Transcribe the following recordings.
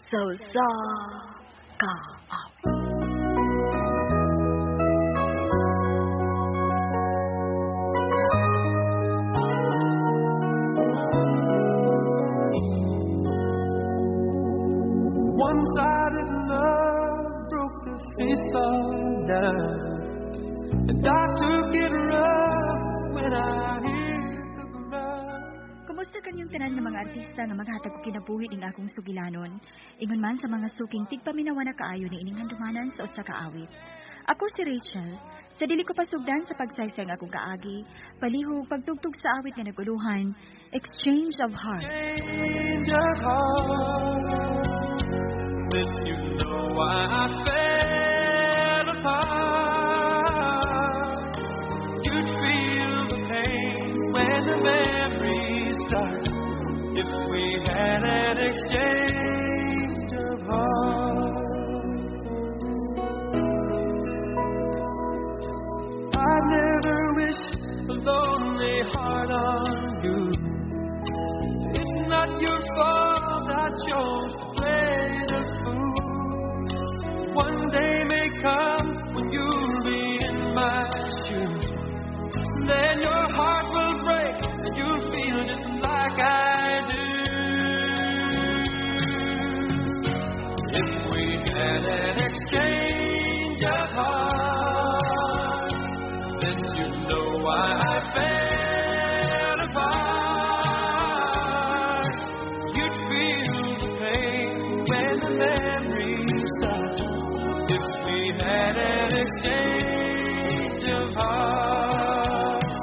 Sa usa ka awit. One-sided love broke the seesaw down, and I took it rough when I hit the ground. Kumusta kanyong tanan ng mga artista nga maghatag og kinabuhi ning akong sugilanon? Ingon man sa mga suking tigpaminawa na kaayo ni ining handumanan sa usa ka awit. Ako si Rachel. Sa dili ko pasugdan sa pagsaysay ang akong kaagi, palihog pagtugtog sa awit nga naguluhan, Exchange of Heart. Change of heart, then you know why I fell apart. You'd feel the pain when the memories start if we had an exchange of hearts. I'd never wish a lonely heart on you. It's not your fault I chose to play the fool. One day may come when you'll be in my shoes. Then your heart will break and you'll feel just like I do. If we had an exchange of hearts, then you'd know why I fell apart. You'd feel the pain when the memories start. If we had an exchange of hearts.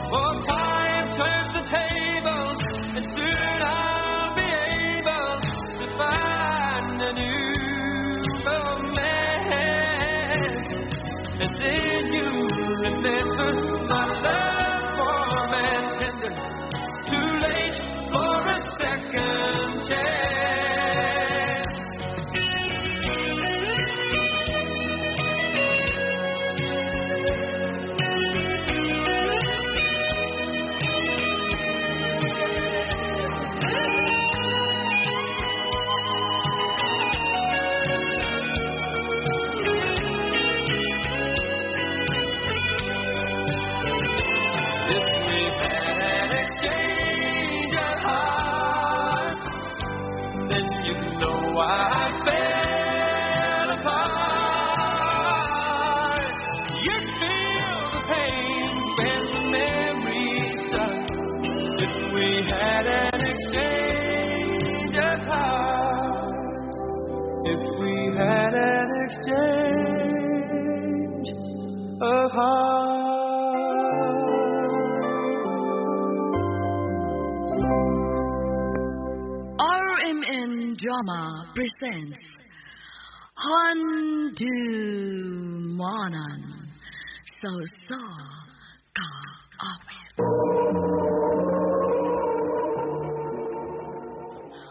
For time turns the tables, and soon I'll be able to find a new romance. And then you remember my love warm and tender. Too late for a second chance. If we had an exchange of hearts, then you'd know why I fell apart. You'd feel the pain when the memories start. If we had an exchange of hearts, if we had an exchange of hearts. RMN Drama presents Handumanan sa usa ka awit.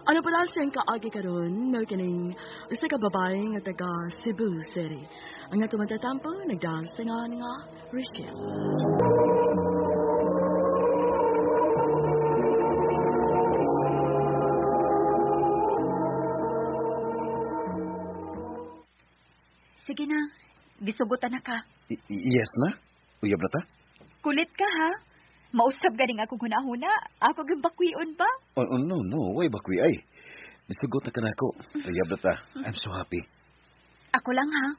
Ano pala siyang kaagi karon mao kining usa ka babae nga taga Cebu City. Ang atong matatampo nagdasingan nga Rachel. Sige na, gisugutan na ka. Yes na? Uyab na ta? Kulit ka ha? Mausab ganing akong hunahuna. Ako gyud bakwion ba? Oh, oh, no, no. Way bakwi ay. Nisugot na ka na ako. Uyab na ta. I'm so happy. Ako lang ha.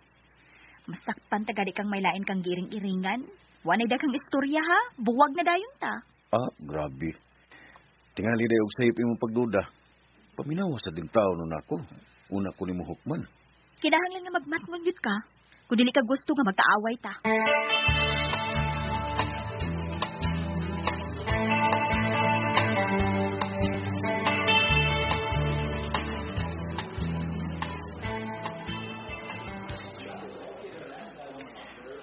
Masakpan ta gani kang may lain kang giring-iringan. Wanay daghang istorya ha. Buwag na dayon ta. Ah, grabe. Tingali day og sayop imong pagduda. Paminawa sa ding tao nun ako. Una ko nimo hukman. Kinahanglan nga magmatngon gyud ka. Kung dili ka gusto nga magkaaway ta.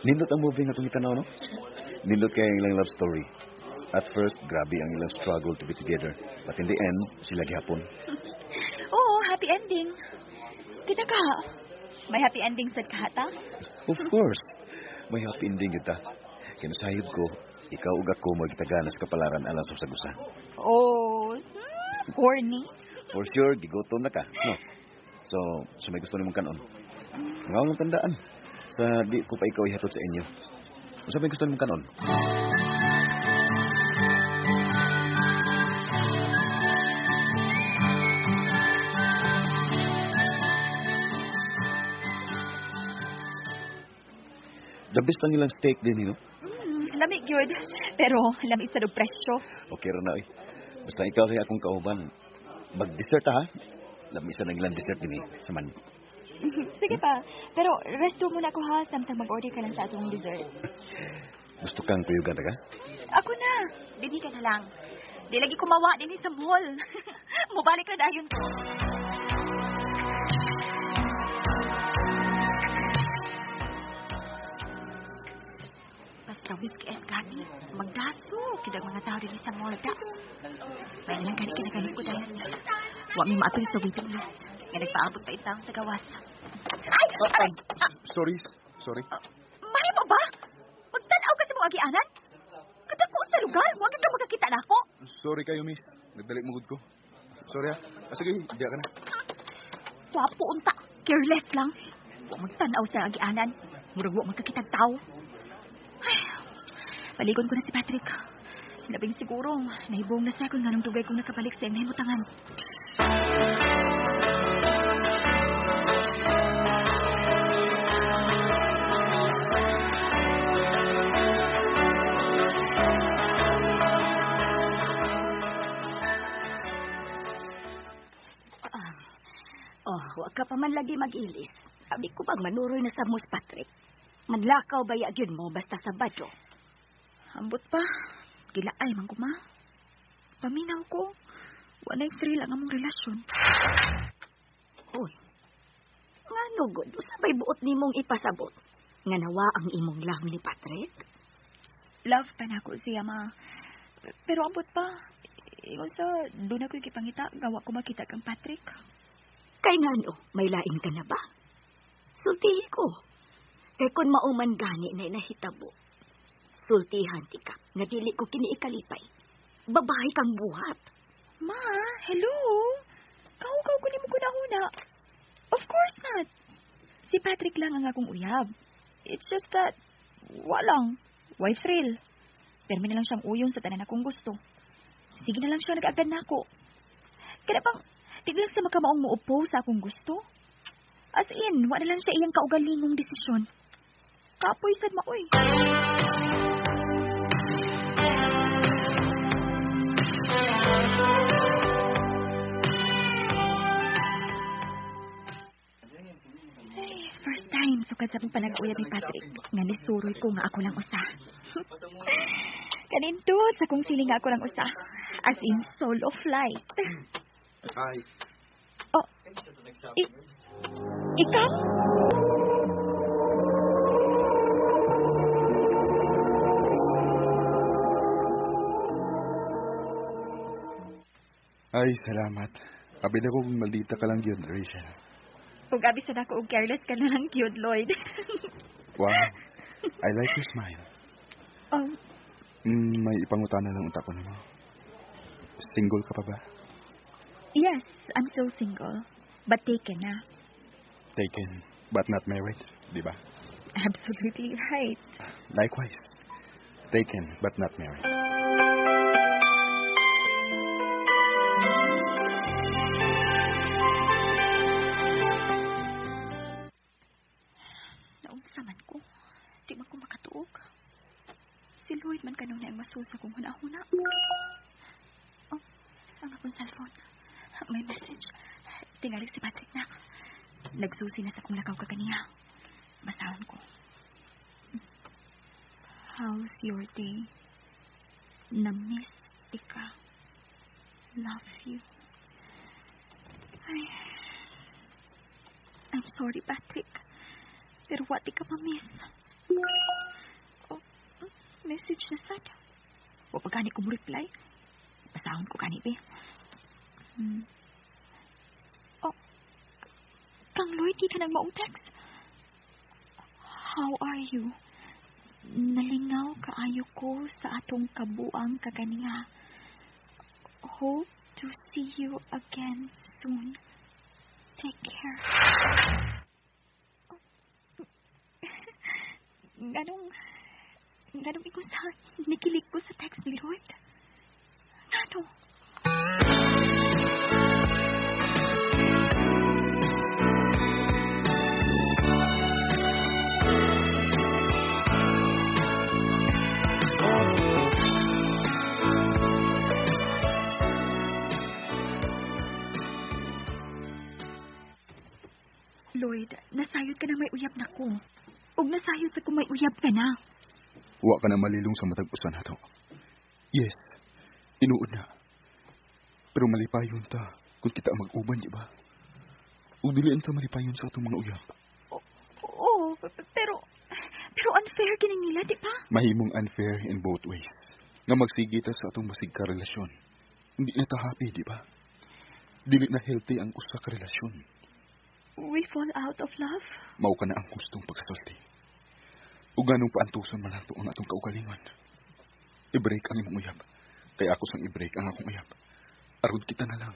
Nindot ang movie nga itong itanaw, no? Nindot kay ang ilang love story. At first, grabe ang ilang struggle to be together. But in the end, sila gihapon. Oo, happy ending. Kita ka. May happy ending sad ka ta? Of course. May happy ending kita. Kinasayod ko, ikaw ug ako magitaganas kapalaran alang sa usa. Oh, corny. For sure, gigutom na ka. No? So, sa may gusto nimong kanon. Nga lang tandaan. Sa di ko pa ikaw ihatod sa inyo. Unsa may gusto nimong kanon? The best ang ilang steak din, no? Lami gyud. Pero lami sa og presyo. Okay ra na, oy. Basta ikaw rin akong kauban. Mag-dessert ha? Lami sa nang ilang dessert din eh. Sa man. Sige pa. Pero resto muna ko ha, samtang mag-order ka lang sa atong dessert. Gusto kang kuyugan ka? Ako na. Dinhi ka na lang. Di lagi kumawa dinhi sa mall. Mubalik na dayon ko. Basta weekend gani, magdaso kid ang mga tao dinhi sa mall da. May lang gani kinagaling ko dayon. Wa mi maapil sa waiting list. Nga nagpaabot pa intawon sa gawas. Ay! Aray! Ah, Sorry, sorry. Mahimo ba? Magtan-aw ka sa mong agianan? Kadako sa lugar, wa ka makakita nako. Sorry kayo, miss. Nagdali mo gud ko. Sorry ha. Ah, sige, diya ka na. Wapo unta, careless lang. Wa magtan-aw sa agianan. Murag wa magkakitag tao. Ay, paligon ko na si Patrick. Labing siguro, nahibong na sa kung nganong dugay kong nakabalik sa iyang nahimutangan. Oh, wa ka pa man lagi mag-ilis. Sabi ko pag manuroy na sa Mus Patrick. Manlakaw ba gyud mo basta Sabado? Ambot pa, gilaay man ko ma. Paminaw ko, wa na'y thrill ang among relasyon. Uy. Ngano gud, usa bay buot nimong ipasabot? Nga nawa ang imong love ni Patrick? Love pa nako siya ma. Pero ambot pa, ingon sa doon ako'y gipangita, gawa ko makita kang Patrick. Kay ngano, may lain ka na ba? Sultihi ko. Kay kun mauman gani na nahitabo. Sultihan ti ka, nga dili ko kini ikalipay. Babae kang buhat. Ma, hello? Kahugaw ko nimo kunahuna. Of course not. Si Patrick lang ang akong uyab. It's just that, walang. Why thrill? Permi na lang siyang uyon sa tanan akong gusto. Sige na lang siya nag-agad na ako. Kada pang, di lang sa makamaong mo-oppose sa akong gusto. As in, wala lang siya iyang kaugalingong desisyon. Kapoy sad maoy. Ay, first time sukad sa akong panag-uyab ni Patrick nga nisuroy ko nga ako lang usa. Kanindot sa kong feeling nga ako lang usa. As in solo flight. Hi. Oh, ikaw? Ay, salamat. Abi na ko kung maldita ka lang yun, Rachel. Kung abi sa dako og careless ka na lang gyud, Lloyd. Wow. I like your smile. May ipangutana lang unta ko nimo. Single ka pa ba? Yes, I'm still single. But taken na. Taken, but not married, di ba? Absolutely right. Likewise. Taken, but not married. Naunsa man ko. Di man ko makatuog. Si Lloyd man kanunay ang masusa kong huna-huna. Oh, ang akong cellphone. May message. Tingali si Patrick na. Nagsusi na sa akong lakaw kaganiha. Basahon ko. How's your day? Na-miss tika. Love you. Ay, I'm sorry, Patrick. Pero wa di ka ma-miss. Oh, message na sad. Wa pa gani ko mo reply. Basahon ko gani, be. Oh, kang Lloyd, di ka nang maong text. How are you? Nalingaw kaayo ko sa atong kabuang kaganiha. Hope to see you again soon. Take care. Nganong ingon sa nikilig ko sa text ni Lloyd? Ngano? Lloyd, nasayod ka na may uyab na ko. Ug nasayod sa kung may uyab ka na. Wa ka na malilong sa matag usa nato. Yes, tinuod na. Pero malipayon ta kung kita mag-uban, di ba? Ug dili ta malipayon sa atong mga uyab. Oo, pero unfair kining nila, di ba? Mahimong unfair in both ways. Nga magsige ta sa atong basig ka relasyon. Hindi na ta happy, di ba? Dili na healthy ang usa ka relasyon. We fall out of love? Mao ka na ang gustong pagkasulti. Ug ganong paantuson man nato ang atong kaugalingon. I-break ang imong uyab. Kaya ako sang i-break ang akong uyab. Aron kita na lang.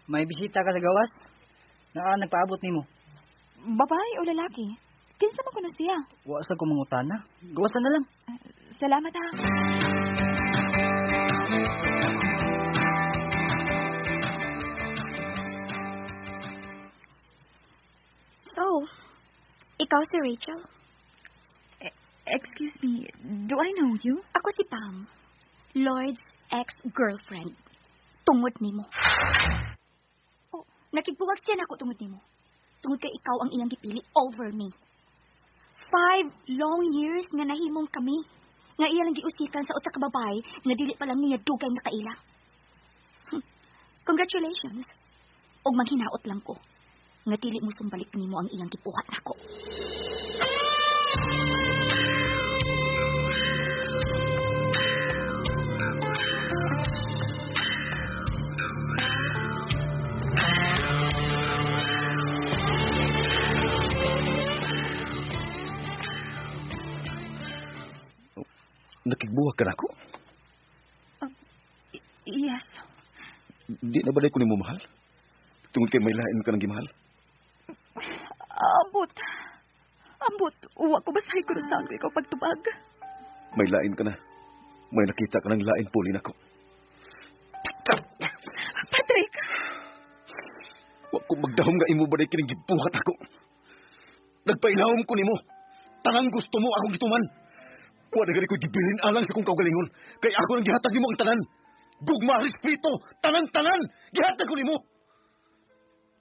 May bisita ka sa gawas? Naa nagpaabot nimo. Babae o lalaki? Kinsa man kuno siya? Wa sa ko mangutana. Gawasan na lang. Salamat ha. So, ikaw si Rachel? Excuse me, do I know you? Ako si Pam, Lloyd's ex-girlfriend. Tungod nimo. Oh, nakigbuwag siya nako tungod nimo. Tungod kay ikaw ang iyang gipili over me. 5 long years nga nahimong kami. Nga iya lang giusikan sa usa ka babae nga dili pa lang niya dugay nga kaila. Congratulations. Og manghinaot lang ko nga dili mo sumbalik nimo ang iyang gibuhat nako. Nakigbuwag ka na ako? Yes. Di na ba ko nimo mahal? Tungod kay may lain ka nang gimahal? Ambot. Ambot. Uwa ko basahi ko saan ko ikaw pagtubag. May lain ka na. May nakita ka ng lain pulin ako. Patrick! Wa ko magdahom nga imo ba kining gibuhat ako. Nagpailawom ko nimo. Tanang gusto mo akong gituman. Wa na gani ko gibilin alang sa kong kaugalingon. Kay ako nang gihatag nimo ang tanan. Gugma, respeto, tanan-tanan, gihatag ko nimo.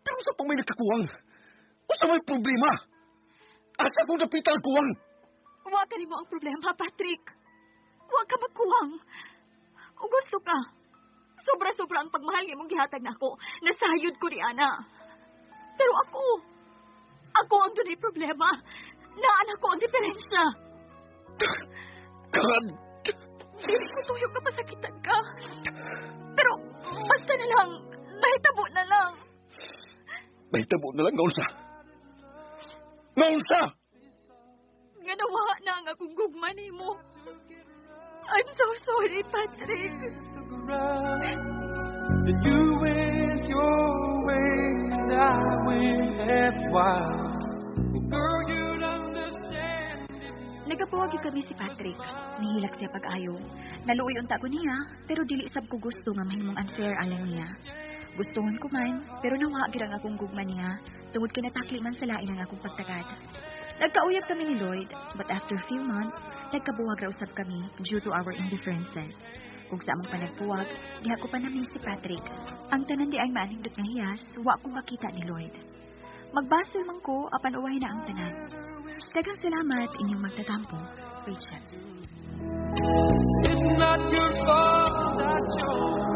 Pero sa pang may nagkakuwang, usa may problema. Asa kong napita ang kuwang? Wa ka nimo ang problema, Patrick. Wa ka magkuwang. O gusto ka. Sobra-sobra ang pagmahal nga imong gihatag nako. Nasayod ko ni Ana. Pero ako ang dunay problema. Naan ako ang diferensya. God! Dili ko suyo ka pasakitan ka. Pero basta na lang, nahitabo na lang. Nahitabo na lang, ngaunsa? Ngaunsa! Nga nawa na ang akong gugma nimo. I'm so sorry, Patrick. Then you went your way and I went half wild. Girl, you'd understand if you Nagapuwag kami si Patrick. Nihilak siya pag-ayo. Naluoy unta ko niya, pero dili sab ko gusto nga mahimong unfair alang niya. Gustuhon ko man, pero nawa gyud ang akong gugma niya tungod kay natakli man sa lain ang akong pagtagad. Nagkauyab kami ni Lloyd, but after few months, nagkabuwag ra usab kami due to our indifferences. Ug sa among panagbuwag, diha ko pa namin si Patrick. Ang tanan di ay maanindot nga hiyas, wa ko makita ni Lloyd. Magbasil man ko, apan uwahi na ang tanan. Daghang salamat inyong magtatampo, Rachel. It's not your fault I chose.